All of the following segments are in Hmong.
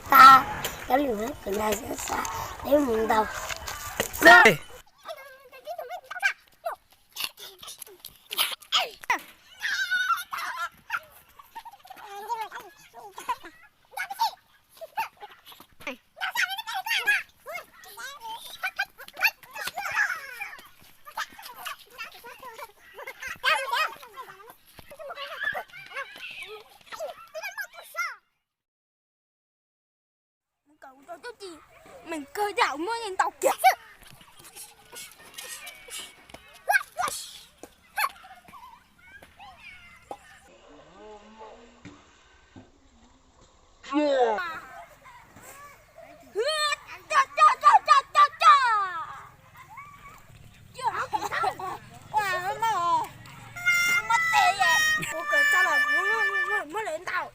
Tab, cov lwm kwv na, xav peb mus ntaus. Meem kawg yam muab ntaus kiag xwb. Muab lawv ntaus.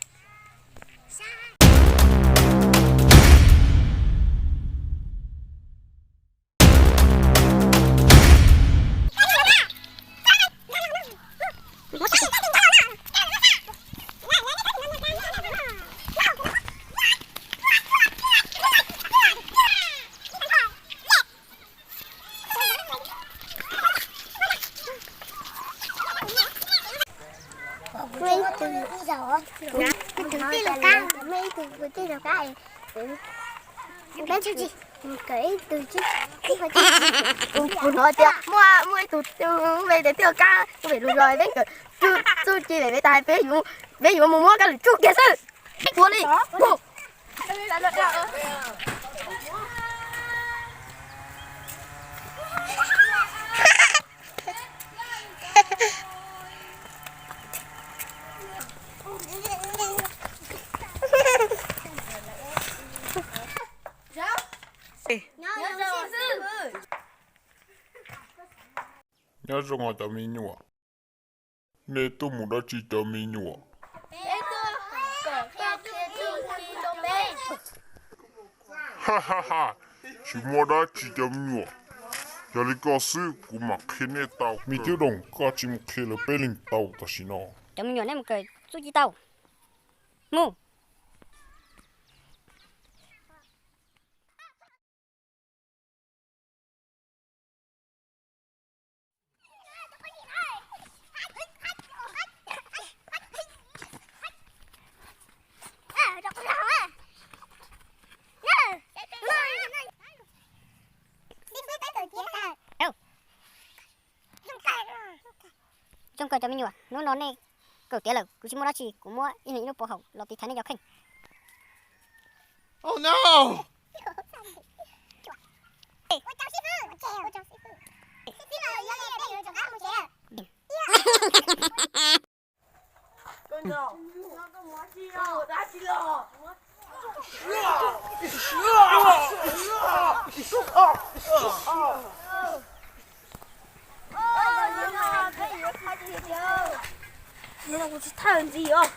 Muaj ib tug, ib tug tij laug Kab, muaj ib tug tij laug Kab, peb txuj ci, kawm ib tug txuj ci. Kuv hnov tias muaj, muaj ib tug tub me tes tij laug Kab, kuv pem lus zos peb kawm txuj ci pem tas peb yuav, peb yuav mus muab kab lwm tsuj kiag xwb. Ua li. Nyob zoo os cov me nyuam. Nej tuaj mus dab tsi cov me nyuam? Ha ha ha, tsis muaj dab tsi cov me nyuam. Yog li ko xwb kuv mam qhia nej tau. Me tub Doom, koj tsis mus qhia lawv peb leeg tau tam sim no. Cov me nyuam, nej mus kawm txuj ci tau. Mus. Zoo kawg cov me nyuam, hnub no nej kawm tiav lawm, kuv tsis muaj dab tsi, kuv muab ib leeg ib lub puav haum los tiv thaiv nej cov kheej. Hnub no kuv tsis thawj ntxiv os.